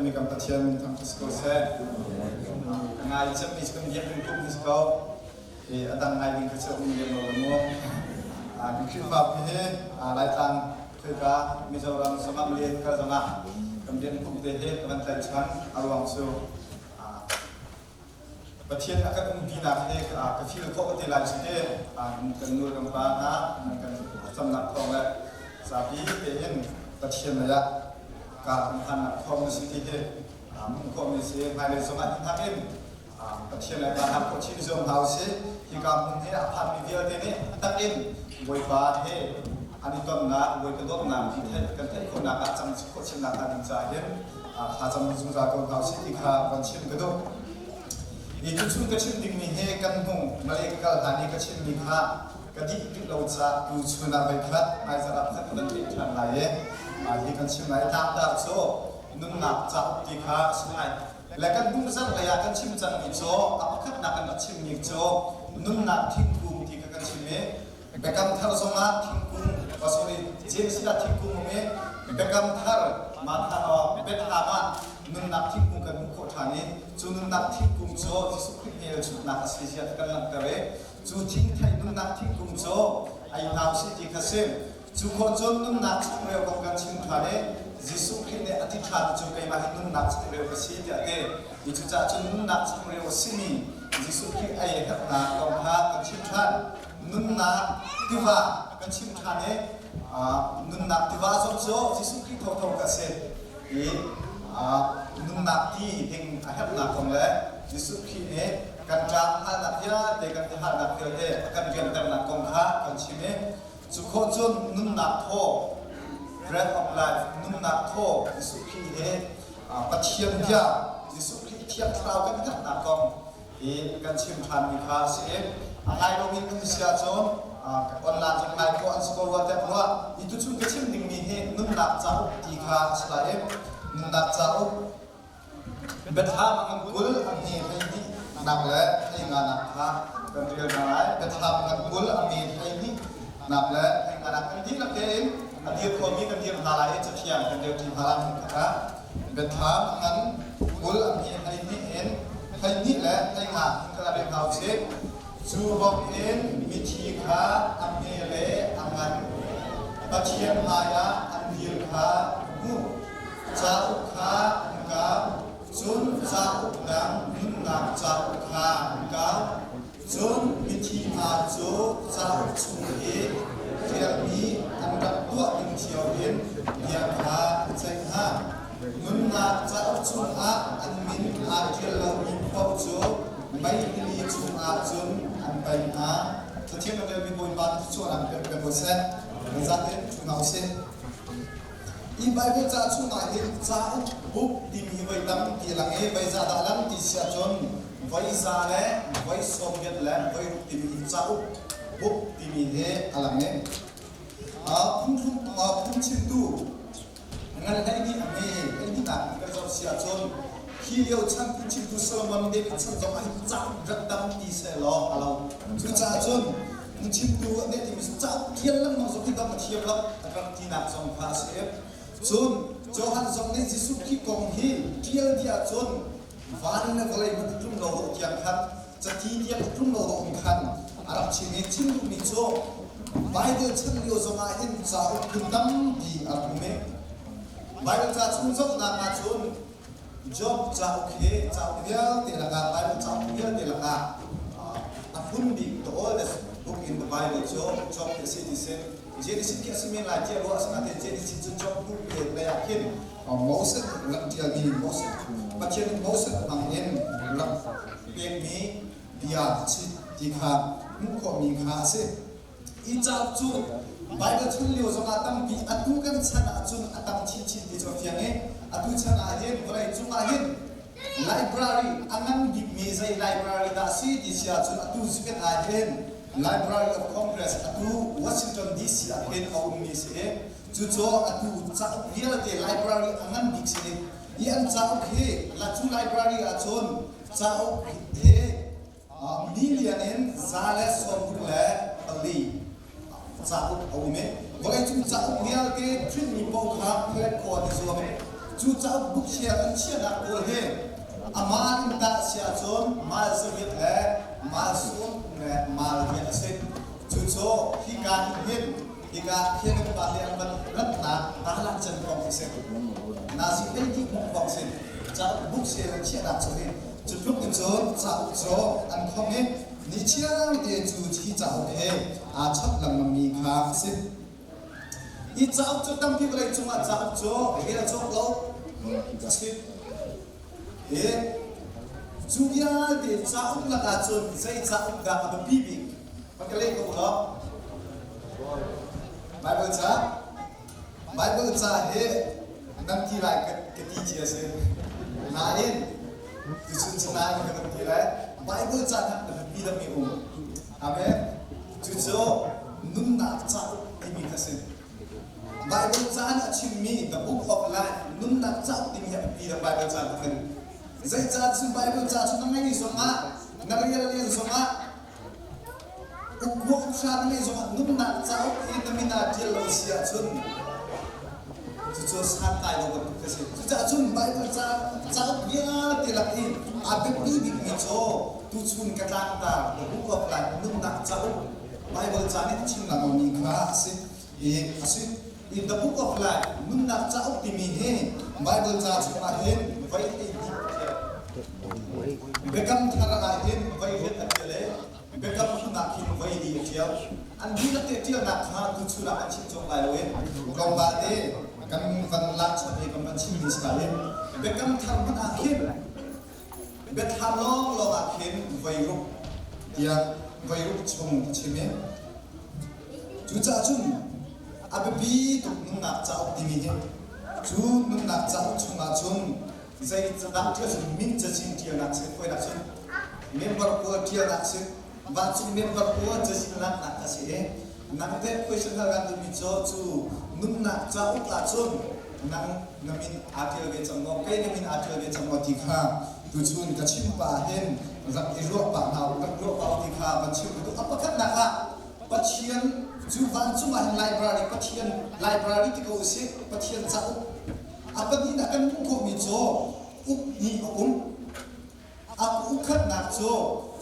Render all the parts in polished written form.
pekmi kan Pathian min thangṭhat si ko seh. Ka ngai cemmi cu kan biakinn pumh hi si ko. I a dang ngai ding kha cu um lem lo mu. Kan Khrihfabu hi Laitlang, khoika Mizoram zongah Malay ka zongah kan biakinn pumh te hi ka van tlaihchan. A ruang cu Pathian a kan umpinak hi ka feel khawh ka ti lai cu ti. Kan nu le kan pa hna nan kan thlacamnak thawng le zapi tein Pathian lei ah kar kan hlannak thawng na si ti hi hmuh khawhmi si. Hmailei zongah hi hnak in Pathian le kaa khawh chin zuam hna usih. Hika hmun hi a phanmi vialte nih a tak in Bawipa he an i tonnak, Bawipa dawtnak hi kan theih khawhnak ah cang khawh chinnak hnga ding caah hin thlacam zungzal ko hna usih ti kha van chim ka duh. Hi tuchun ka chim dingmi hi kan hnung Malay ka kal hlan i ka chimmi kha ka dih rih lo caah tuchun ah voikhat hmaizarh ah pakhat ka van peh ṭhan lai i hi kan chim lai. Tlangtar cu nunnak cauk ti kha a si lai. Le kan hnung zarh lei ah kan chim cangmi cu a pakhatnak kan rak chimmi cu nunnak thingkung ti kha kan chim i Biakam Thar zongah thingkung, oh sorry, James ah thingkung um i Biakam Thar Bethlehem ah nunnak thingkung kan hmuh khawh ṭhan i cu nunnak thingkung cu Jesuh Khrih hmelchunhnak a si zia kan langhter i cu thingthei nunnak thingkung cu ei hna usih ti kha si. Cu khawh cun nunnak changreu kong kan chim ṭhan i Jesuh Khrih nih a ti ṭhan cu keimah hi nunnak changreu ka si tiah a ti. I cucaah cun nunnak changreu a simi Jesuh Khrih ei a herhnak kong kha kan chim ṭhan. Nunnak tiva kan chim ṭhan i nunnak tiva zong cu Jesuh Khrih thotho kha a si. I nunnak ti ding a herhnak kong le Jesuh Khrih nih kan ṭam halnak vialte kan ti halnak vialte a kan rianternak kong kha kan chim i Cu khawh cun nunnak thaw, breath of life, nunnak thaw Jesuh Khrih he Pathian bia Jesuh Khrih Thiang Thlarau kan hngalhnak kong hi kan chim ṭhanmi kha a si i a ngai lomi um si ahcun online zong ngai khawh an si ko rua tiah ka ruah. Hi tuchun ka chim dingmi hi nunnak cauk ti kha a si lai i nunnak cauk Biathlam a ngan 20 a hme 12 nak le 15 nak kha kan rel hna lai. Biathlam a ngan 20 a hme 12 nak le 15 nak kan dihlak tein a dir khomi kan dir hna lai i cathiang kan rel ṭi hna lai hmunkhat ah. Biathlam a ngan 20 a hme 12 in 12 le 15 in kan rel hna usih. Cu bangin mithi kha a hme le a ngan Pathian hmaiah an dir kha hmuh. Cauk kha an kau, cun cauk dang nunnak cauk kha an kau. Cun mithi hna cu cauk chung i ṭialmi an rak tuah ding cio in bia kha an ceih hna. Nunnak cauk chungah an min aa ṭial lomi paoh cu mei rili chungah cun an paih hna. Cathiang a relmi Bawipa nih thluachuahnak pek pek ko seh. Kan zaten ṭhu hna usih. Hi Baibal ca chungah hin cauk book timi hi voi tampi a lang i voi za dah lang ti si ahcun voi za le voi 80 le voi ruk timi hi cauk book timi hi a lang i phungchimtu ngan 12 a hme 12 nak kan zoh si ahcun hi lio chan phungchimtu Solomon David chan zong ah hin cauk rak tam ti seh law a lo. Cucaah cun Phungchimtu nih timi cu cauk ṭial lengmang zong hi dong a thiam lo a rak tinak zong kha a si. Cun Johan zong nih Jesuh Khrih kong hi ṭial dih ahcun van le vawlei hmanh a tlum lo dawh tiang khan cati tiang a tlum lo dawh in khan a rak chim i chim duhmi cu Bible chan lio zongah hin cauk phun tampi a rak um i Bible ca chung zohnak ahcun Job cauk hi cauk vialte lakah Bible cauk vialte lakah a hlun bik the oldest book in the Bible cu Job ti a si ti si. Genesis khi a si men lai tiah ruah a si nain Genesis cu Job hnu lei ah khin Moses rak ṭialmi Moses Pathian nih Moses hmang in rak pekmi bia a si ti kha hmuh khawhmi kha a si. Hi cauk cu Baibal chun lio zongah tampi atu kan chan ahcun a tam chinchin ti cu a fiang i atu chan ah hin vawlei cung ah hin library a ngan bikmi zei library dah si ti si ahcun atu zuket ah hin Library of Congress atu Washington DC ah hin a ummi si i cucu atu cauk vialte library a ngan bik si i an cauk hi cu library ahcun cauk hi Million in 164 cauk a um i vawleicung cauk vialte printmi paoh kha collect khawh an i zuam. Cu cauk buk chia an chiahnak pawl hi a mal in tah si ahcun mal zaviat le mal sum le mal riat a si. Cucu hika in hin hika hin an pa le an van ratnak Balan can kong a si. Nazi hleihnih hmung kong si. Cauk buk sia an chiahnak cu hi cu tluk in cun cauk cu an khong i ni chiang te cu hi cauk he aa chap lengmangmi kha a si. Hi cauk cu tampi vawlei cungah cauk cu rel cawk lo a si. Hi cu vialte cauk lakah cun zei cauk dah a biapi bik? Va ka leh ko law. Bible ca. Bible ca hi nan ti lai ka, ka ti cia si. Nain tuchun chunai ka van ti lai. Bible ca hna a biapi deuhmi um. Amen. Cucu nunnak cauk timi kha si. Bible caan a chimmi The Book of Life nunnak cauk timi hi a biapi deuh Bible caan khin. Zeicah cun Bible ca cu na ngei zongah na rel len zongah ukruak hra na ngei zongah nunnak cauk i na min ah ṭial lo si ahcun cucu santlai lo bantuk khi si. Cucaah cun Bible ca cauk vialte lak i a biapi bikmi cu tuchun ka tlangtar The Book of Life nunnak cauk Bible ca nih a chim lengmangmi kha a si. I a si. I The Book of Life nunnak cauk timi hi Bible ca chungah hin voi hleihnih a ṭial. Biakam thar ah hin voi riat a ṭial i biakam hlun ah khin voi li a ṭial. An dihlak te ṭialnak kha tuchun ah an chim cawk lai lo i tlawmpal te kan van lakchuah i kan van chimmi si lai i biakam thar hmanh ah khin biathlam lawnglawng ah khin voi ruk tiah voi ruk chung a chim i cucaah cun a biapi tuk nunnak cauk timi hi cu nunnak cauk chungah cun zei dah ṭial cun min cazin ṭialnak si khuainak cun member pawl ṭialnak si vancung member pawl cazin laknak a si i nang teh question hal kan duhmi cu cu nunnak cauk ah cun nang na min aa ṭial ve cang maw kei na min aa ṭial ve cang maw ti kha tuchun ka chim pah hin rak i ruah pah hna u rak ruah pah u ti kha van chim ka duh a pakhatnak ah Pathian cu vancung ah hin library Pathian library ti ko usih Pathian cauk a pahnihnak kan hmuh khawhmi cu uk nih a um A ukhatnak cu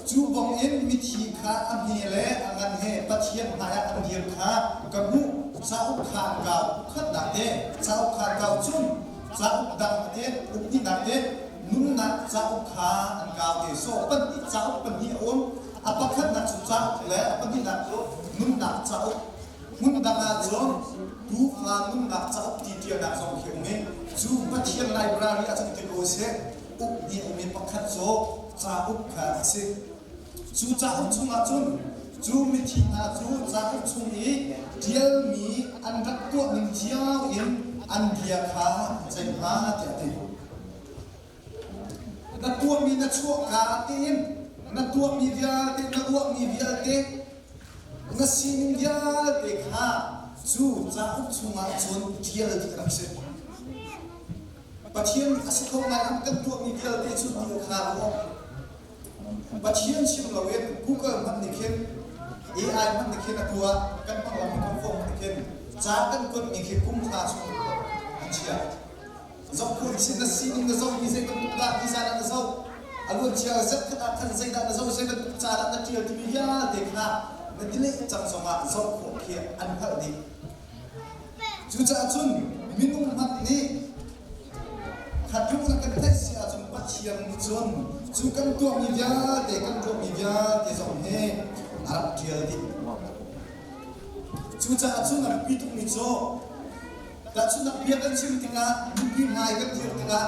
cu bangin mithi kha a hme le a ngan he Pathian hmaiah an dir kha ka hmuh. Cauk kha an kau. Ukhatnak te cauk kha an kau cun cauk dang te ukhnihnak te nunnak cauk kha an kau te. So pahnih cauk pahnih a um. A pakhatnak cu cauk le a pahnihnak cu nunnak cauk. Hmun dang ah cun Tuufa nunnak cauk ti ṭialnak zong khi um i cu Pathian library ah cun ti ko seh uk dih a ummi pakhat cu cauk kha a si. Cu cauk chungah cun cu mithi hna cu cauk chung i ṭialmi an rak tuah ning cio in an bia kha an ceih hna tiah a ti. Na tuahmi na chuahka tein na tuahmi vialte na ruahmi vialte na sining vialte kha cu cauk chungah cun ṭial dih a rak si. Pathian a si kho ngai an kan tuahmi vialte cu ti kha ruah. Pathian chim loin Google hmanh nih khin AI hmanh nih khin atu ah kan hmang lam kan phone nih khin ca kan kuatmi khi kum hra chung an chiah. Zoh khawh si na sining na zoh mi zei bantuk dah ti zan ah na zoh. A luan cia zetkhat ah khan zeidah na zoh zei bantuk ca dah na ṭial timi vialte kha na delete cang zongah zoh khawh khi an hngalh dih. Cucaah cun minung hmanh nih khatlung na kan theih si ahcun Pathian nih cun cu kan tuahmi vialte kan tuahmi vialte zong hi a rak ṭial dih. Cucaah cun a biapi tukmi cu tahchunhnak bia kan chim tikah mipi hmai kan dir tikah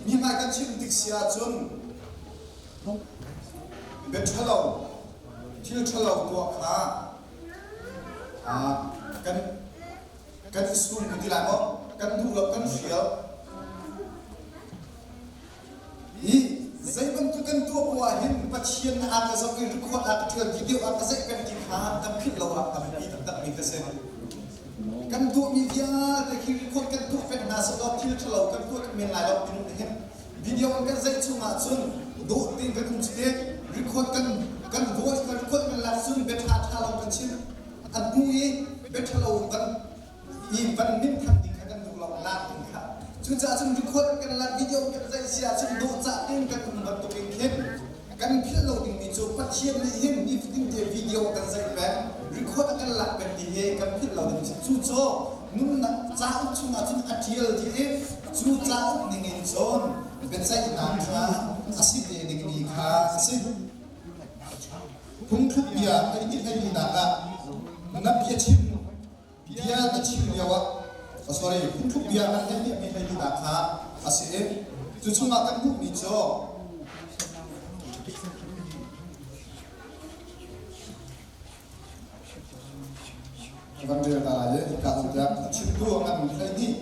mi hmai kan chim tik si ahcun bia ṭhalo thil ṭhalo tuah kha Kan kan i sum kan ti lai maw? Kan duh lo kan hrial. Hi zei bantuk kan tuah poah ah hin Pathian na aa ka zoh i record ah ka ṭial video ah ka zeih peng ti kha kan philh lo ah a biapi taktakmi ka si. Kan tuahmi vialte khi record kan tuah peng hna sehlaw thil ṭhalo kan tuah tuk men lai lo minung nih hin video in kan zeih chung ahcun dawh tein kan um cu te record kan kan voice kan record kan lak cun bia ṭha ṭha lo kan chim an hmu i bia ṭhalo van i van min than ding kha kan duh lo lak ding kha. Cucaah cun record kan lak video kan zeih si ahcun dawhcah tein kan um bantuk in khin kan philh lo dingmi cu Pathian nih hin nifatin te video a kan zeih peng, record a kan lak peng ti hi kan philh lo ding a si. Cucu nunnak cauk chungah cun a ṭial dih i cu cauk ningin cun biaceihnak kha a si te dingmi kha a si. Phungthluk bia kan i hleihnak ah na biachim bia na chim lio ah oh, sorry phungthluk bia kan hleihmi hleihnak kha a si i cu chungah kan hmuhmi cu van rel ta lai i ka tiah chimtu a ngan 12.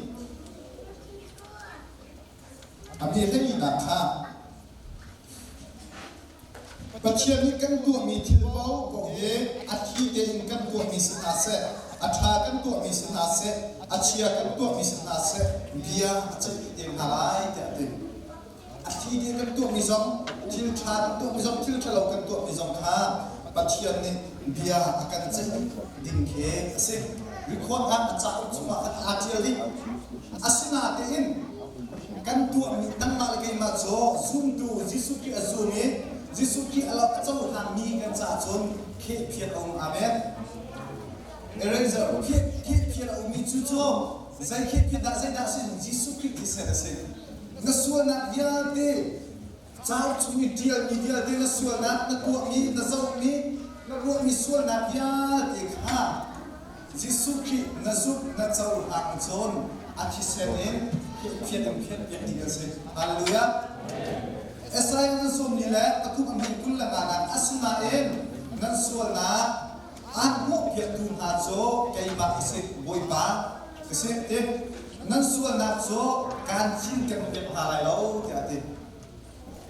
A mi hleinak kha Pathian nih kan tuahmi thil paohpaoh hi a thli tein kan tuahmi si hna seh, a ṭha kan tuahmi si hna seh, a chia kan tuahmi si hna seh, bia a ceih te hna lai tiah a ti. A thli tein kan tuahmi zong, thil ṭha kan tuahmi zong, thil ṭhalo kan tuahmi zong kha Pathian nih bia a kan ceih ding khi a si. Record ah a cauk chungah khan aa ṭial dih. Asinain kan tuahmi nangmah le keimah cu zumtu Jesuh Khrih a zum i Jesuh Khrih a cohlangmi kan caah cun khehphiat a um. Amen. Eraser khehphiat a ummi cu cu zei khehphiat dah zeidah a si? Jesuh Khrih thisen a si. Na sualnak vialte Cauk chung i ṭialmi vialte na sualnak na tuahmi, na zohmi, na ruahmi sualnak vialte kha Jesuh Khrih na zumh na cohlang cun a thisen in phiat in phiatpiak ding kan si. Hallelujah. Isaiah nan sawmmi le pathum a hme 25 nak asinain nan sualnak aan hmuhpiaktu hna cu keimah ka si, Bawipa ka si ti. Nan sualnak cu kaan cinken piak hna lai lo tiah a ti.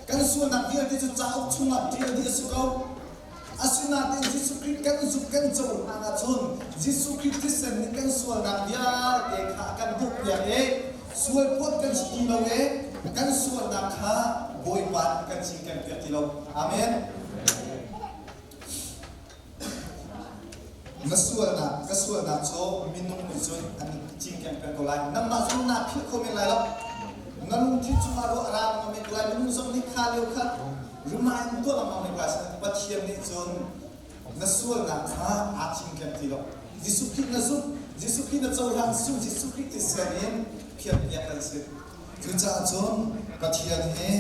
Kan sualnak vialte cu cauk chungah ṭial dih a si ko. Asinain Jesuh Khrih kan zumh kan cohlan ahcun Jesuh Khrih thisen nih kan sualnak vialte kha a kan hnawhpiak i sualphawt kan si ti lo i kan sualnak kha Bawipa nih kan cinken piak ti lo. Amen. Na sualnak, ka sualnak cu minung nih cun an cinken peng ko lai. Nangmah zong naa philh kho men lai lo. Na lungthin cungah ruah a ra lengmang men ko lai. Minung zong nih kha lio kha remind in tuah lengmang men ko lai. Pathian nih cun na sualnak kha aa cinken ti lo. Jesuh Khrih na zumh, Jesuh Khrih na cohlan cu Jesuh Khrih thisen in phiarpiak kan si. Cucaah cun Pathian hi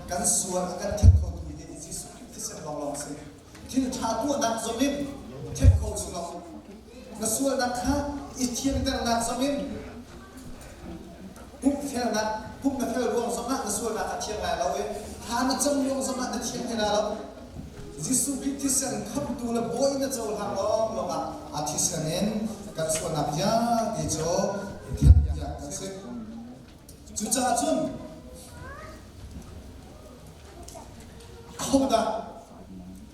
kan sual a kan thenh khotu hi Jesuh Khrih thisen lawnglawng si. Thil ṭha tuahnak zongin thenh kho si lo. Na sualnak kha i thianternak zongin pumhfelnak pum na fel ruang zongah na sualnak a thiang lai lo i thla na cam ruang zongah na thiang hlei lai lo. Jesuh Khrih thisen khamhtu le bawi na cohlang lawnglawng ah a thisen in kan sualnak vialte cu thianpiak kan si. Cucaah cun Ahodah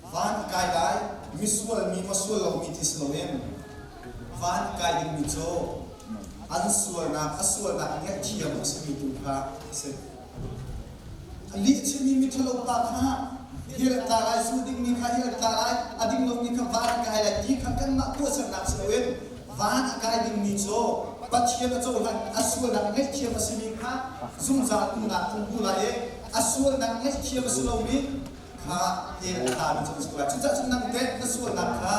van a kai lai? Misual mi maw sual lomi ti si loin van a kai dingmi cu an sualnak a sualnak ngaihthiam a simi tu kha a si. A lih chimmi miṭhalo pa kha hell a tla lai, zu dingmi kha hell a tla lai, a ding lomi kha van a kai lai ti kha kanmah tuahsernak si loin van a kai dingmi cu Pathian a cohlan a sualnak ngaihthiam a simi kha zungzal nunnak an hmu lai i a sualnak ngaihthiam a si lomi kha hell a tlami cu an si ko lai. Cucaah cun nang teh na sualnak kha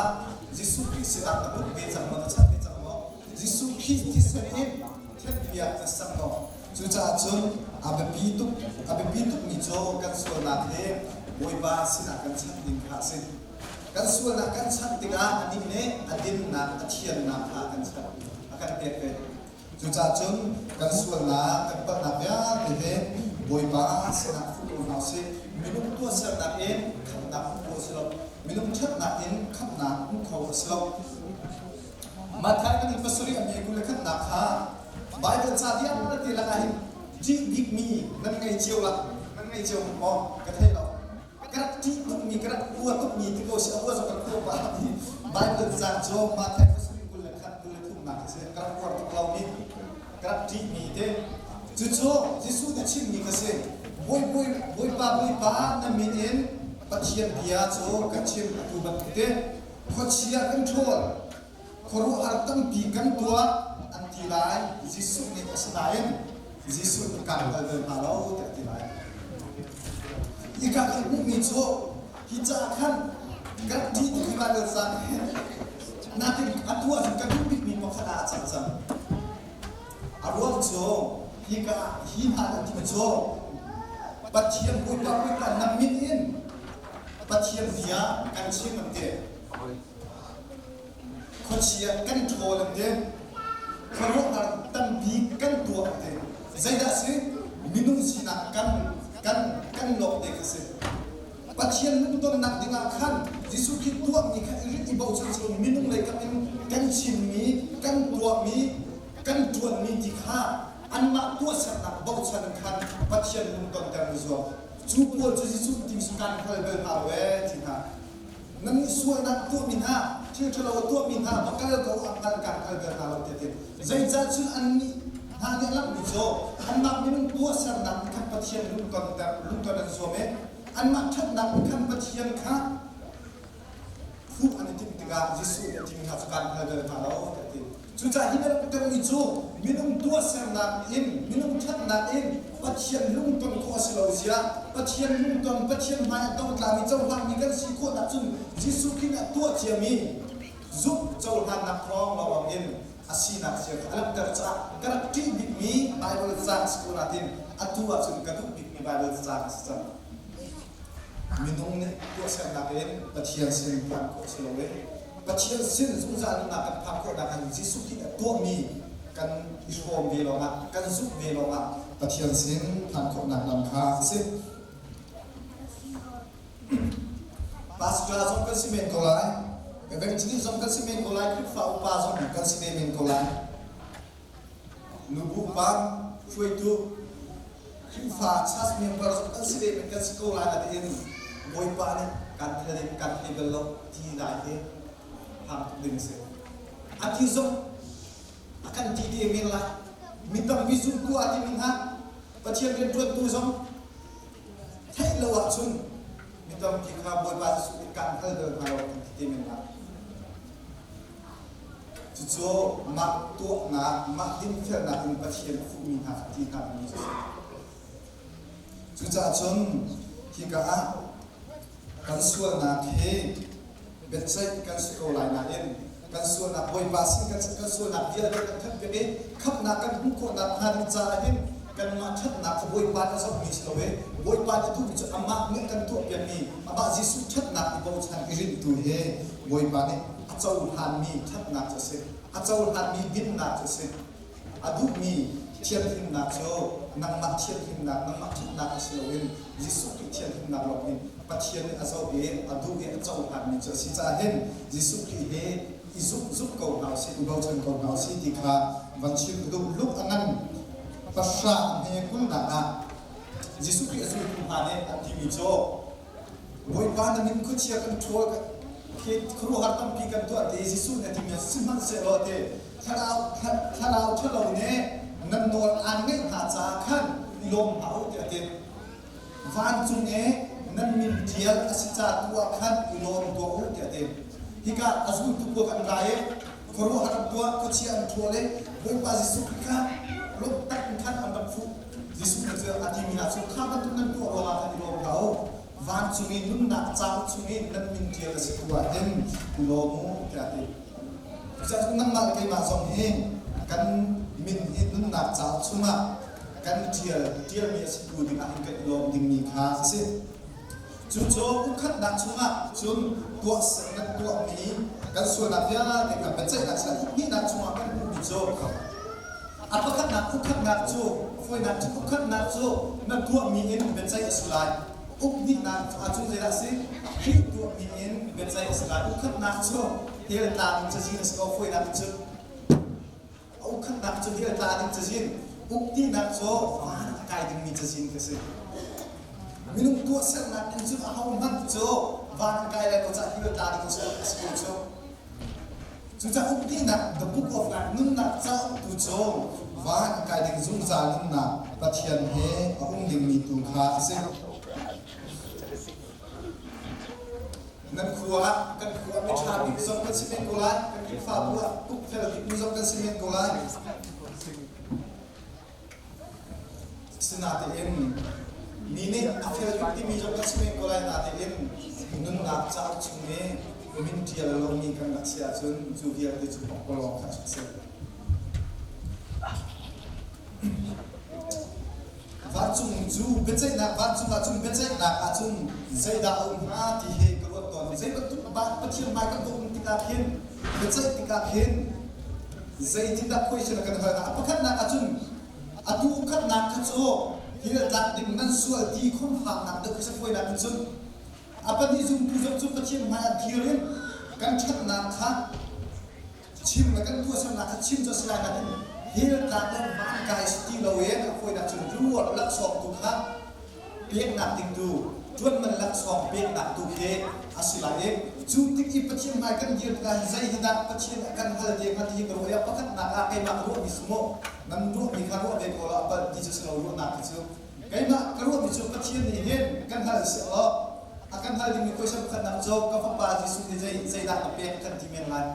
Jesuh Khrih sinah na put ve cang maw, na chanh ve cang maw? Jesuh Khrih thisen in thenhpiak na si cang maw? Cucaah cun a biapi tuk a biapi tukmi cu kan sualnak hi Bawipa sinah kan chanh ding kha a si. Kan sualnak kan chanh tikah anih nih a dinnak, a thiannak kha a kan chanh, a kan pek ve. Cucaah cun kan sualnak, kan palhnak vialte hi Bawipa sinah fuh ko hna usih. Minung tuahsernak in khamhnak hmuh khawh a si lo. Minung ṭhatnak in khamhnak hmuh kho a si lo. Matthai kan in pasarih a mi 21nak kha Baibal ca vialte lakah hin ṭih bikmi nan ngei cio la, nan ngei cio maw? Ka thei lo. Ka rak ṭih tukmi, ka rak ua tukmi ti ko si, a ua zong ka rak ua pah mi Baibal ca cu Matthai pasarih 21 23nak a si. Ka rak uar tuk lomi, ka rak ṭihmi te. Cucu Jesuh nih chimmi ka si. Bawi, Bawipa, Bawipa, na min in Pathian bia cu ka chim atu bantuk te. Khuachia kan ṭhawl, khuaruahhar tampi kan tuah an ti lai. Jesuh nih asinain. Jesuh nih kaan hngal bal hna lo tiah a ti lai. Hika kan hmuhmi cu hi caah khan kan ṭih tuk hi Baibal ca hin nakin atu ahcun ka duh bikmi pakhat ah a cang cang. A ruang cu hika hi hna an timi cu Pathian Bawipa Bawipa na min in Pathian bia kan chim an ti. Khuachia kan ṭhawl an ti. Khuaruahhar tampi kan tuah an ti. Zeidah si? Minung sinak kan kan kan lawk te kha si. Pathian lungtonnak dingah khan Jesuh Khrih tuahmi kha i rit i bochan cu minung lei kam in kan chimmi, kan tuahmi, kan ṭuanmi ti kha anmah tuahsernak bochan in khan Pathian lungtonter i zuam. Cu pawl cu Jesuh ti cu kan hngal bal hna lo ee ti hna. Nan nih sualnak tuahmi hna, thil ṭhalo a tuahmi hna va kal ko a hngal kan hngal bal hna lo ti a ti. Zeicah cun annih hna nih a langhmi cu anmah minung tuahsernak nih khan Pathian lungtonter lungton an zuam i anmah ṭhatnak nih khan Pathian kha phuh an i timh tikah Jesuh nih a timi hna cu kan hngal bal hna lo tiah a ti. Cucaah hi bantuk mi cu minung tuahsernak in, minung ṭhatnak in Pathian lungton khawh a si lo zia, Pathian lungton, Pathian hmai a dotlami cohlangmi kan si khawhnak cun Jesuh Khrih nih a tuah ciami zumh cohlannak thawng lawng in a sinak zia kha a langhter caah ka rak ṭih bikmi Baibal caang si ko nain atu ahcun ka duh bikmi Baibal caang a si cang. Minung nih tuahsernak in Pathian sin phak khawh a si lo i Pathian sin zungzal nunnak kan phak khawh nakhan Jesuh Khrih a tuahmi kan i hrawm ve lawngah kan zumh ve lawngah Pathian sin phan khawhnak lam kha a si. Pastor zong kan si men ko lai, evangelist zong kan si men ko lai, Khrihfa upa zong kan si ve men ko lai. Nubu pa hruaitu Khrihfa church member zong kan si ve men kan si ko lai na tiin Bawipa nih kan thei kan thei bal lo ti lai hi phang tuk ding a si. A ti zong a kan ti te men lai. Mi tampi zumtu a timi hna Pathian rianṭuantu zong theih lo ahcun mi tampi kha Bawipa Jesuh nih kan hngal bal hna lo kan ti te men lai. Cucu mah tuahnak, mah dinfelnak in Pathian a fuhmi hna kha ti hna dingmi cu a si. Cucaah cun hika ah kan sualnak hi biaceih kan si ko lai nain kan sualnak Bawipa sin kan kan sualnak vialte kan khamhpiak i khamhnak kan hmuh khawhnak hnga ding caah hin kanmah ṭhatnak kha Bawipa nih a zohmi si lo i Bawipa nih duhmi cu amah nih kan tuahpiakmi amah Jesuh ṭhatnak i bochan i rinhtu hi Bawipa nih a cohlanmi ṭhatnak cu a si. A cohlanmi dinnak cu a si. A duhmi thianhlimnak cu nangmah thianhlimnak, nangmah ṭhatnak a si loin Jesuh Khrih thianhlimnak lawng in Pathian nih a zoh i a duh i a cohlanmi cu a si caah hin Jesuh Khrih hi i zumh zumh ko hna usih, i bochan ko hna usih ti kha van chim ka duh. Luke a ngan pahra hme kulnak ah Jesuh Khrih a zultu hna nih an timi cu Bawipa na min khuachia kan ṭhawl khi khuaruahhar tampi kan tuah ti Jesuh na timi sihmanhsehlaw ti thlarau thlarau ṭhalo nih nan nawl aan ngeih hna caah khan i lawm hlah u tiah a ti. Vancung i nan min ṭial a si ca tu ah khan i lawm tuah u tiah a ti. Hika a zultu pawl kan ra i khuaruahhar an tuah, khuachia an ṭhawl i Bawipa Jesuh Khrih kha lawmhtak in khan an rak fuh. Jesuh nih cun a timi hna cu kha bantuk nan tuah ruangah khan i lawm hlah u. Vancung i nunnak cauk chung i nan min ṭial a si tu ah hin i lawm u tiah a ti. Cucaah cun nangmah le keimah zong hi kan min hi nunnak cauk chungah kan ṭial ṭialmi a si tu dingah hin kan i lawm dingmi kha a si. Cucu ukhatnak chungah cun tuahsernak tuahmi kan sualnak vialte kha biaceihnak sal hnihnak chungah kan hmuhmi cu a pakhatnak ukhatnak cu fawinak cu ukhatnak cu na tuahmi in biaceih a si lai. Ukhnihnak ahcun zeidah a si? Khrih tuahmi in biaceih a si lai. Ukhatnak cu hell tlang in cazin a si ko fawinak in cun. A ukhatnak cu hell tla ding cazin, uktinak cu van a kai dingmi cazin ka si. Minung tuahsernak in cun ahohmanh cu van an kai lai lo caah hell tla ding a si ko cu. Cucaah uktinak, the book of life, nunnak cauk tu cu van a kai ding zungzal nunnak Pathian he a um dingmi tu kha a si. Nan khua ah kan khua ah miṭha bik zong kan si men ko lai, kan Khrihfabu ah tukfel bikmi zong kan si men ko lai. Sinain mi nih a fel bik timi zong kan si men ko lai natein nunnak cauk chung i min ṭial lomi kan rak si ahcun cu vialte cu pakpalawng kha a si. Vancung cu biaceihnak vancung ahcun biaceihnak ahcun zeidah a um hnga ti hi ka ruat tawn. Zei bantuk Pathian hmai kan va um tikah khin biaceih tikah khin zeitindah question a kan hal hnga? A pakhatnak ahcun Atu khatnak kha cu hil tlak ding nan sual ti khumhaknak deuh khi si fawinak in cun a pahnih zumtu zong cu Pathian hmai ah dir in kan ṭhatnak kha chim le kan tuahsernak kha chim cu a si lai nain hil tlak le van kai si ti loin a fawinak cun reward laksawng tu kha peknak ding tu ṭuanman laksawng peknak tu khi a si lai i cu tik i Pathian hmai kan dir tikah hin zei hi dah Pathian a kan hal te hnga ti hi ka ruah i a pakhatnak ah keimah ka ruahmi si maw nan ruahmi kha ruah ve ko la a palh ti cu si lo ruahnak khi cu keimah ka ruahmi cu Pathian nih hin kan hal si law a kan hal dingmi question pakhatnak cu ka fapa Jesuh hi zei zeidah na pek kan ti men lai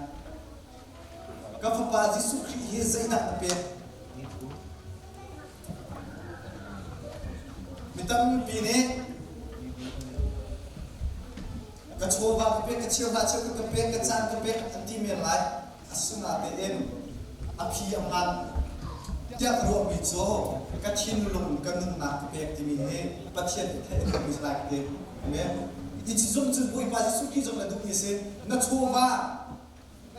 ka fapa Jesuh Khrih hi zeidah na pek Mi tampi nih ka chawva ka pek, ka cheuhra cheu ka pek, ka caan ka pek an ti men lai. Asinain a phi a hmaan tiah ka ruahmi cu ka thinlung ka nunnak ka pek timi hi Pathian nih theih a duhmi si lai ka ti. Amen. Hi zong cu Bawipa Jesuh Khrih zong na duhmi a si. Na chawva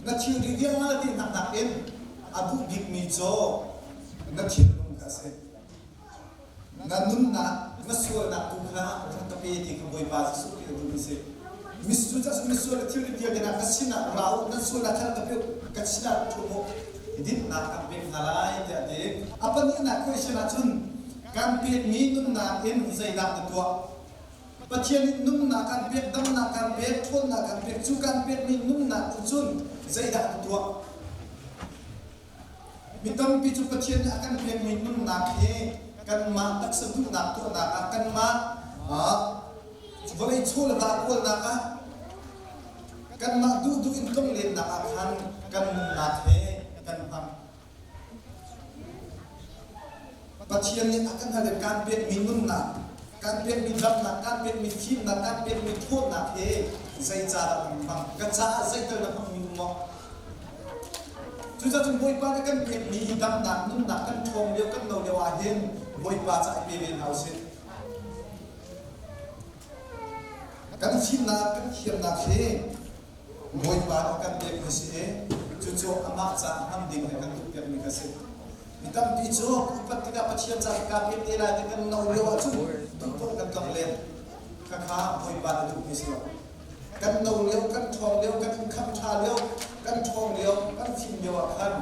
Na thilri vialte hna nakin a duh bikmi cu na thinlung kha a si. Na nunnak, na sualnak tu kha rak ka pe ti kha Bawipa Jesuh Khrih a duhmi si. Misual cu misual na thilri vialte hna ka sinah ra u, nan sualnak kha rak ka pe u, ka sinah rak ṭhum u, dinnak kan pek hna lai tiah a ti. A pahnihnak question ahcun kan pekmi nunnak in zeidah na tuah? Pathian nih nunnak kan pek, damnak kan pek, ṭhawnnak kan pek, cu kan pekmi nunnak in cun zeidah na tuah? Mi tampi cu Pathian nih a kan pekmi nunnak hi kanmah taksa duhnak tuahnak ah kanmah vawlei chaw le va kawlnak ah kanmah duhduh in tlonglennak ah khan kan nunnak he kan hmang. Pathian nih a kan hal i kan pekmi nunnak, kan pekmi damnak, kan pekmi fimnak, kan pekmi ṭhawnnak hi zeicahdah kan hmang? Ka caah zeital na hmangmi um maw? Cucaah cun Bawipa nih kan pekmi hi damnak, nunnak kan ṭhawng lio, kan no lio ah hin Bawipa ca i pe ve hna usih. Kan fimnak, kan thiamnak hi Bawipa nih a kan pekmi si i cucu amah caah hman ding he kan duhpiakmi kha si. Mi tampi cu upat tikah Pathian ca ka pek te lai ti kan no lio ahcun duhpoh kan tlong len. Khakha Bawipa nih duhmi si lo. Kan no lio, kan ṭhawng lio, kan income ṭha lio, kan ṭhawng lio, kan fim lio ah khan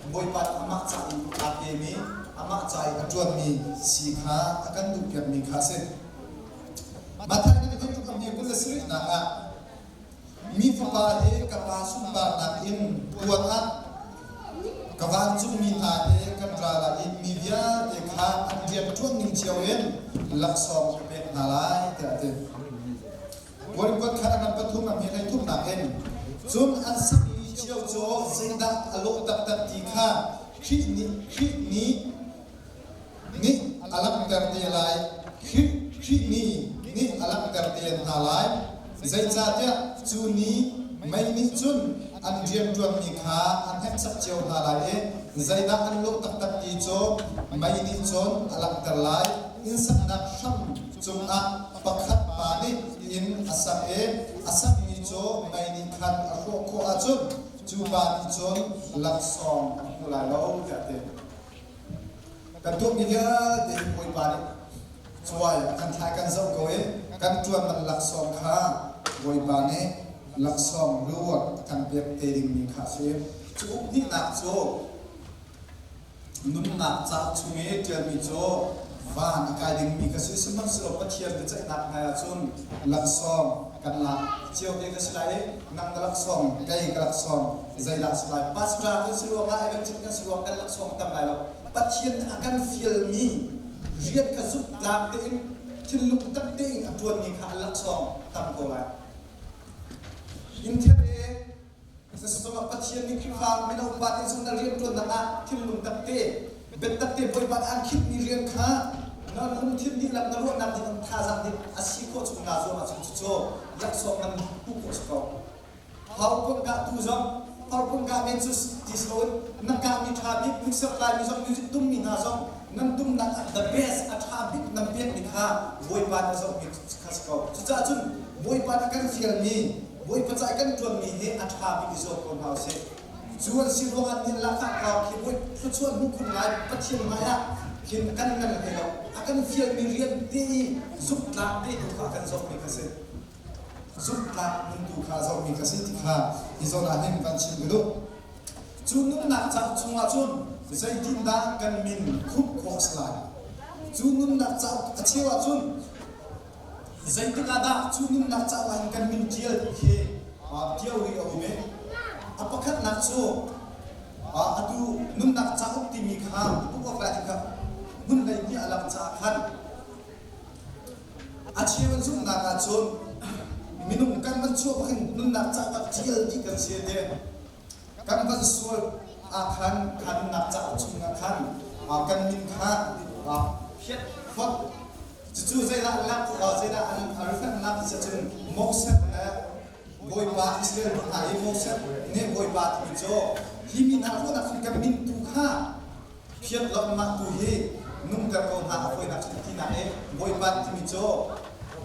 Bawipa nih amah ca i aa pemi, amah ca i a ṭuanmi si kha a kan duhpiakmi kha a si. Matthai nih bantuk a hme 27 ah Mi Fapa hi ka Pa sunparnak in tuan ah ka vancungmi hna he kan ra lai i mi vialte kha an rianṭuan ning cio in laksawng ka pek hna lai tiah a ti. Kuan khat a ngan pathum a hme hleithumnak in cun an sakmi cio cu zeidah a lawh taktak ti kha Khrih nih Khrih nih nih a langhter te lai. Khrih Khrih ni nih a langhter te hna lai. Zeicahtiah cu ni mei nih cun an rianṭuanmi kha an hneksak cio hna lai i zeidah an lawh taktak ti cu mei nih cun a langhter lai. Inn saknak hram cungah pakhat pa nih inn a sak i a sakmi cu mei nih khan a hrawh khawh ahcun cu pa nih cun laksawng a hmu lai lo tiah a ti. Kan tuahmi vialte hi Bawipa nih cuai a kan thlai kan zoh ko i kan ṭuan man laksawng kha Bawipa nih laksawng reward a kan pek te dingmi kha a si. Cu uk hnihnak cu nunnak cauk chung i ṭialmi cu van a kai dingmi ka si. Sihmanhsehlaw Pathian biaceihnak hmai ahcun laksawng kan lak cio te ka si lai i nang na laksawng kei ka laksawng zeidah a si lai pastor kan si ruangah evangelist kan si ruang kan laksawng tam lai lo Pathian nih a kan fialmi rian kha zumhtlak tein thinlung tak tein a ṭuanmi kha a laksawng tam ko lai in thete Zeizong Pathian nih Khrihfa mino upa te zong na rianṭuannak ah thinlung tak te biatak te Bawipa nih aan khinhmi rian kha Na lungthin dihlak, na ruahnak dihlak, thazaang dihlak a si khawh chung naa zuam ahcun cucu laksawng ngan hmuh khawh si ko. PowerPoint kahtu zong PowerPoint kah men cu ti si loin na kahmi ṭha bik, mixer laimi zong, music tummi hna zong nan tumnak ah the best a ṭha bik nan pekmi kha Bawipa nih a zohmi kha si ko. Cucaah cun Bawipa nih a kan fialmi, Bawipa ca i kan ṭuanmi hi a ṭha bik i zuam ko hna usih. Cu an si ruangah nih lahkhah kau khi Bawi thluachuah hmuh khun lai Pathian hmaiah khin kan ngan hlei lo. A kan fialmi rian te i zumhtlak te tu kha a kan zohmi kha si. Zumhtlak nuntu kha zohmi kha si ti kha hi zawn ah hin kan chim ka duh. Cu nunnak cauk chungah cun zeitindah kan min khumh khawh a si lai? Cu nunnak cauk a cheu ahcun Zeitik ah dah cu nunnak cauk ah hin kan min ṭial ti khi theory a um i a pakhatnak cu atu nunnak cauk timi kha Book of Life kha hmun hleihnih a lang caah khan a cheu an zumhnak ahcun minung kan van chuah bak hin nunnak cauk ah ṭial dih kan si te. Kan van sual ah khan kha nunnak cauk chungah khan kan min kha phiat phot. Cucu zeidah lak zeidah an reflect nak ti cun Moses le Bawipa Israel mi hna i Moses nih Bawipa timi cu hi mi hna ruahnak cun kan min tu kha phiat lo mah tu hi nungter ko hna a fawinak cu tinak i Bawipa timi cu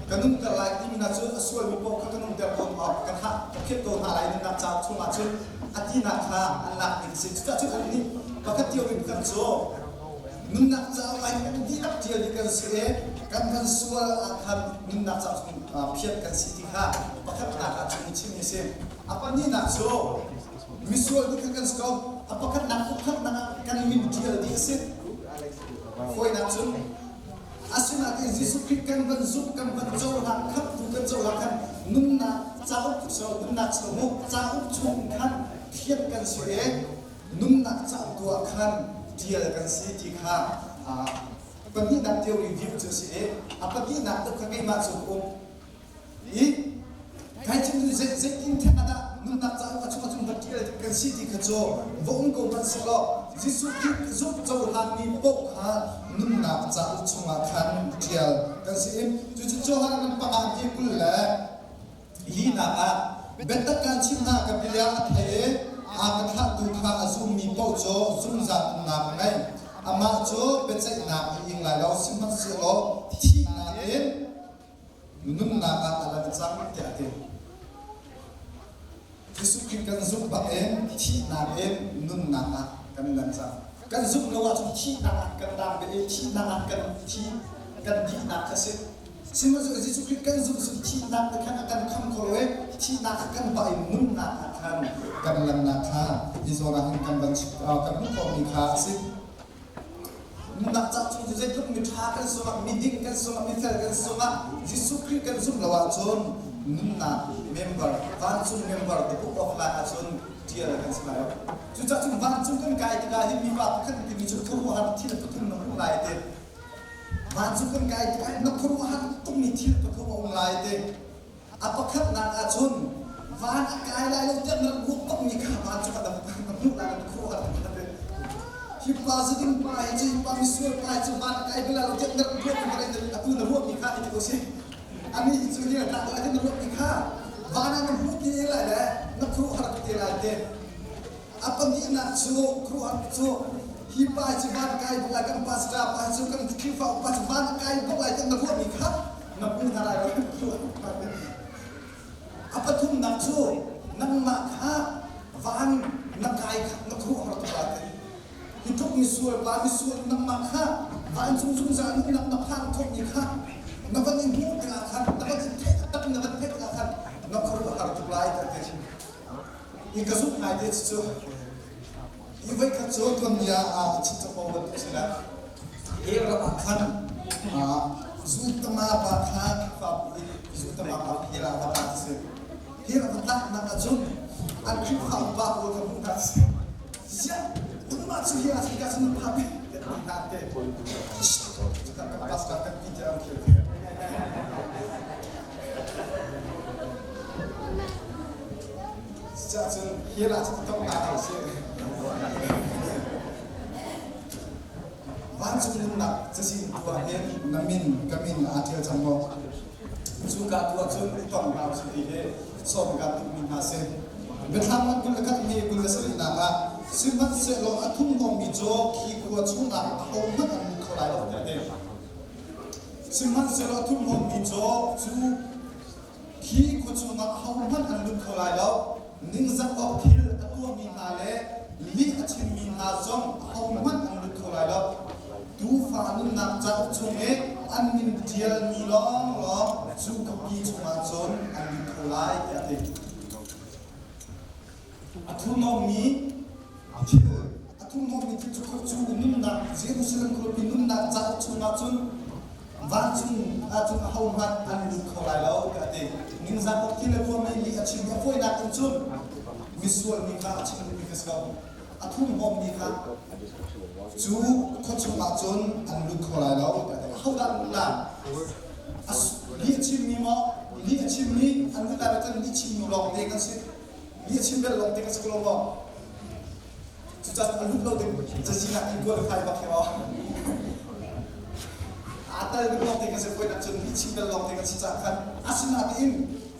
ka nungter lai timi hna cu a sualmi paoh kha ka nungter ko kan hah ka phiat ko hna lai nunnak cauk chungah cun a tinak kha an lak ning si. Cucaah cun an nih pakhat cio in kan cu Nunnak cauk ah hin dihlak ṭial dih kan si i kan kan sual ah khan nunnak cauk chung phiat kan si ti kha pakhatnak ah cun chimmi a si. A pahnihnak cu misual dih kha kan si ko. A pakhatnak ukhatnak ah kan min ṭial dih a si. Fawinak cun asinain Jesuh Khrih kan van zumh kan van cohlan khamhtu kan cohlan khan nunnak cauk so nunnak chung cauk chung khan phiat kan si i nunnak cauk tu ah khan ṭial kan si ti kha pahnihnak theory view cu a si i a pahnihnak deuh kha keimah cu ka um i kai chim cu zeitin theng ah dah nunnak cauk a chung ah cun va ṭial kan si ti kha cu va um ko hmanh sehlaw Jesuh Khrih zumh cohlanmi paoh kha nunnak cauk chungah khan ṭial kan si i cucu Johan an panga ti 20 le Linak ah biatak kaan chimh hna, ka bia a thei i a ka thlahtu kha a zummi paoh cu zungzal nunnak a ngei. Amah cu biaceihnak a ing lai lo, sihmanhsehlaw thihnak in nunnak ah a lan cang tiah a ti. Jesuh Khrih kan zumh bangin thihnak in nunnak ah kan lan cang. Kan zumh lo ahcun thihnak ah kan tang ve i thihnak ah kan thi kan dihnak kha si. Sihmanhsehlaw Jesuh Khrih kan zumh cun thihnak te khan a kan kham kho lo i thihnak ah kan bah i nunnak ah khan kan lannak kha hi zawn ah hin kan van kan hmuh khawhmi kha a si. Nunnak ca chung cu zeitluk miṭha kan sungah, miding kan sungah, mifel kan sungah Jesuh Khrih kan zumh lo ahcun nunnak member, vancung member, the book of life ahcun ṭial kan si lai lo. Cucaah cun vancung kan kai tikah hin mipa pakhat timi cu khuaruahhar thil pathum na hmuh lai ti. Vancung kan kai tikah hin na khuaruahhar tukmi thil pathum a um lai ti. A pakhatnak ahcun van a kai lai lo tiah na rak ruah bakmi kha van cu ka na hmuh lai na khuaruahhar tuk kha hi pa zuding pa hi cu hi pa misual pa hi cu van a kai bal lai lo tiah na rak ruahmi kha atu na ruahmi kha ti ko si ani hi cu hi a tlak lai ti na ruahmi kha van ah na hmuh ti lai le na khuaruahhar tuk te lai te. A pahnihnak cu khuaruahhar cu hi pa cu van kai bak lai kan pastor pa cu kan Khrihfa upa cu van kai bak lai tiah na ruahmi kha na hmu hna lai lo. A pathumnak cu nangmah kha van na kai kha na khuaruahhar tuk lai ti. Hi tluk misual pa misual nangmah kha vancung zungzal nunnak na phan khawhmi kha na van i hmuh tikah khan na van i theih tak na van theih tikah khan na khuaruahhar tuk lai ti. Hi ka zumh ngai te cu hi voikhat cu tuanbia ah chim bantuk si le hi ram ah khan zutama pa kha Khrihfa zutama pa hi la va ta si hi ram tlaknak ahcun an Khrihfa upa pawl kha hmuh hna si ziah nangmah cu hi ah ka cun pha bi hna te kan pastor kan ti tiah an khel Cucaah hi ra cu tong hna hlah usih. Vancung nunnak. nunnak cazin tu ah hin na min ka min aa ṭial cang maw? Cu ka tu ahcun i tong hna usih ti hi sawm kan duhmi hna si. Biathlam an 21 hi 27nak ah sihmanhsehlaw a thumhnawmmi cu khi khua chungah ahohmanh an lut kho lai lo tiah a ti. Sihmanhsehlaw a thumhnawmmi cu cu khi khua chungah ahohmanh an lut kho lai lo. Ningzak awk thil a tuahmi hna le lih a chimmi hna zong ahohmanh an lut kho lai lo. Tuufa nunnak cauk chung i an min ṭialmi lawnglawng cu khuapi chungah cun an lut kho lai tiah a ti. A thurhnawmmi thil a thurhnawmmi thil cu cu nunnak Jerusalem khuapi nunnak cauk chungah cun vancung ahcun ahohmanh an lut kho lai lo tiah a ti. Ningzak awk thil a tuahmi lih a chim i a fawinak in cun misual mi kha a chim duhmi kha si lo. A thurhnawmmi kha cu khua chungah cun an lut kho lai lo tiah a ti. Ahodah an lut lai? Lih a chimmi maw? Lih a chimmi an lut lai lo cun lih chimmi lawng te kan si. Lih a chim bel lawng te kan si ko lo maw? Cucaah a lut lo ding cazin ah in qualify bak hi maw? Aa tel ding lawng te kan si voinak cun lih chim bel lawng te kan si caah khan asinain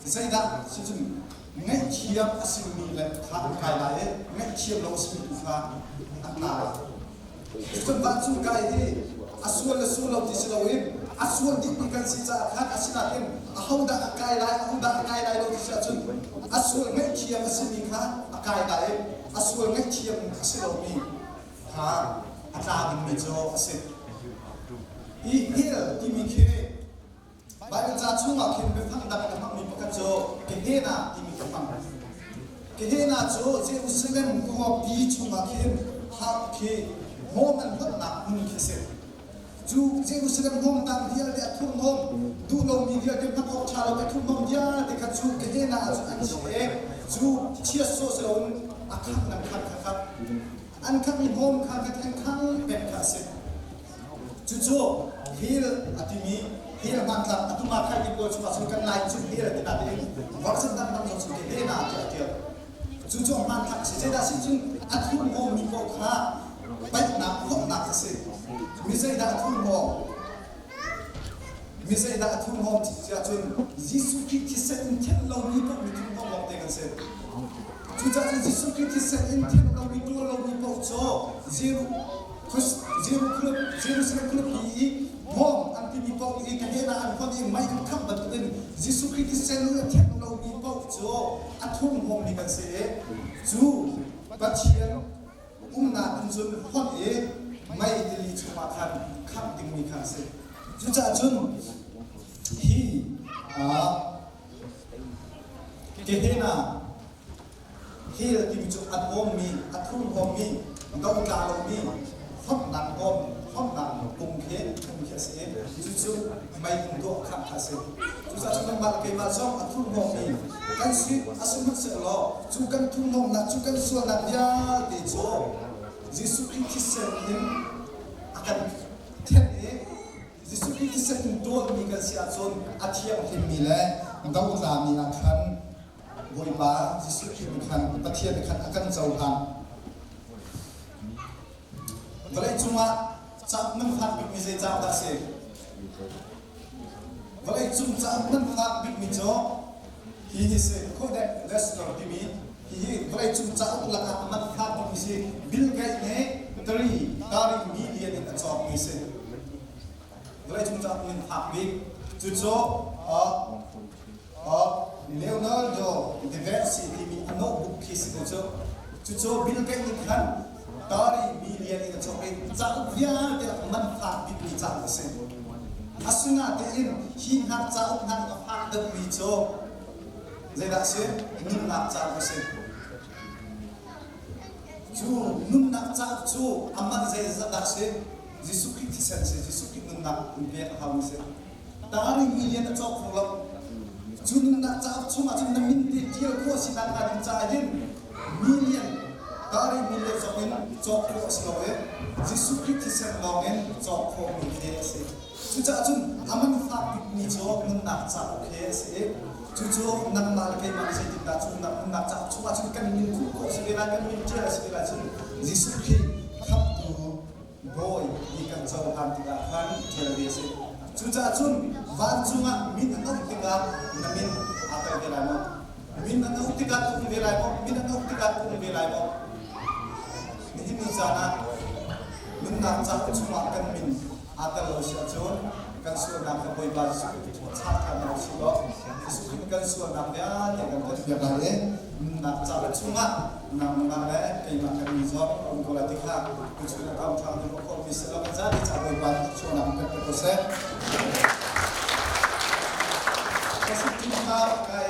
zeidah si cun ngaihthiam a simi le kha an kai lai i ngaihthiam lo a simi tu kha an tla lai. Cun vancung kai hi a sual le sual lo ti si loin a sual dihmi kan si caah khan asinain ahodah a kai lai ahodah a kai lai lo ti si ahcun a sual ngaihthiam a simi kha a kai lai i a sual ngaihthiam a si lomi kha a tla dingmi cu a si. Hi hell timi khi Baibal ca chungah khin biafang dang in a hmangmi pakhat cu Gehenna timi biafang. Gehenna cu Jerusalem khuapi chungah khin hak khi hnawm an hlonhnak hmun khi a si. Cu Jerusalem hnawmtang vialte a thurhnawm, duh lomi vialte hman awk ṭha lo a thurhnawm vialte kha cu Gehenna ah cun an si i cu chiat sawh si loin a khangh nan khangh kha kha an khangh i hnawm kha kha an khang peng kha a si. Cucu hell a timi hell hmanthlak a tuma khai ti pawl chungah cun kan lai cu hell a ti nain version dangdang zong chung khi hena tiah a tial. Cucu hmanthlak a si. Zeidah si cun a thurhnawmmi paoh kha paihnak khawmhnak a si. Mi zeidah a thurhnawm? Mi zeidah a thurhnawm tiah cun Jesuh Khrih thisen in thenh lomi paoh mi thurhnawm lawngte kan si. Cucaah cun Jesuh Khrih thisen in thenh lomi tuar lomi paoh cu Jerusalem khualipi i bawm an timi paoh i Gehenna an hon i mei an khangh bantukin Jesuh Khrih thisen in a thenh lomi paoh cu a thurhnawmmi kan si i cu Pathian umnak in cun hon i mei tili chungah khan khangh dingmi kha a si. Cucaah cun hi Gehenna Hell timi cu a hnawmmi, a thurhnawmmi, dotla lomi, hlonhnak hnawm, hlonhnak pung khi phung khi a si i cucu mei in tuah khangh kha a si. Cucaah cun nangmah le keimah zong a thurhnawmmi kan si a si hmanhsehlaw cu kan thurhnawmnak, cu kan sualnak vialte cu Jesuh Khrih thisen in a kan thenh i Jesuh Khrih thisen in ṭawlmi kan si ahcun a thianghlimmi le dotlami ah khan Bawipa Jesuh Khrih nih khan Pathian nih khan a kan cohlan. Vawlei cungah cauk nan fak bikmi zei cauk dah a si? Vawlei cung cauk nan fak bikmi cu hi hi si Codex Leicester timi hihi vawlei cung cauk lakah a man fak bikmi si. Bill Gates nih tari tari million in a cawkmi si. Vawlei cung cauk min fak bik cucu Leonardo da Vinci timi a notebook khi si ko cu. Cucu Bill Gates nih khan tari million in a cawk i cauk vialte a man fak bikmi cauk a si. Asinain hi hna cauk hna a fak deuhmi cu zeidah a si? Nunnak cauk a si. Cu nunnak cauk cu a man zeizat dah a si? Jesuh Khrih thisen a si. Jesuh Khrih nunnak in pek a haumi a si. Tari million a cawk kho lo. Cu nunnak cauk chungah cun na min te ṭial khawh a si nakhnga ding caah hin million tari million zong in cawk khawh a si lo i Jesuh Khrih thisen lawng in cawk khawhmi khi a si. Cucaah cun a man fak bikmi cu nunnak cauk hi a si i cucu nangmah le keimah nih zeitindah cu nunnak cauk chungah cun kan min khuh khawh a si ve lai, kan min ṭial a si ve lai cun Jesuh Khrih khamhtu Bawi. Bawi ti kan cohlan tikah khan ṭial ve a si. Cucaah cun vancung ah min an auh tikah na min aa tel ve lai maw? Min an auh tikah na um ve lai maw? Min an auh tikah na um ve lai maw? Nihin ni caan ah nunnak cauk chungah kan min aa tel lo si ahcun kan sualnak kha Bawipa Jesuh Khrih chah ṭhan hna usih law Jesuh Khrih kan sualnak vialte kan theihpiak lai i nunnak cauk chungah nangmah le keimah kan min zong a um ko lai ti kha tuchun a thawngṭha na ruah khawhmi si lo kan zapi ca Bawipa nih sualnak in kan pe ko seh. Ka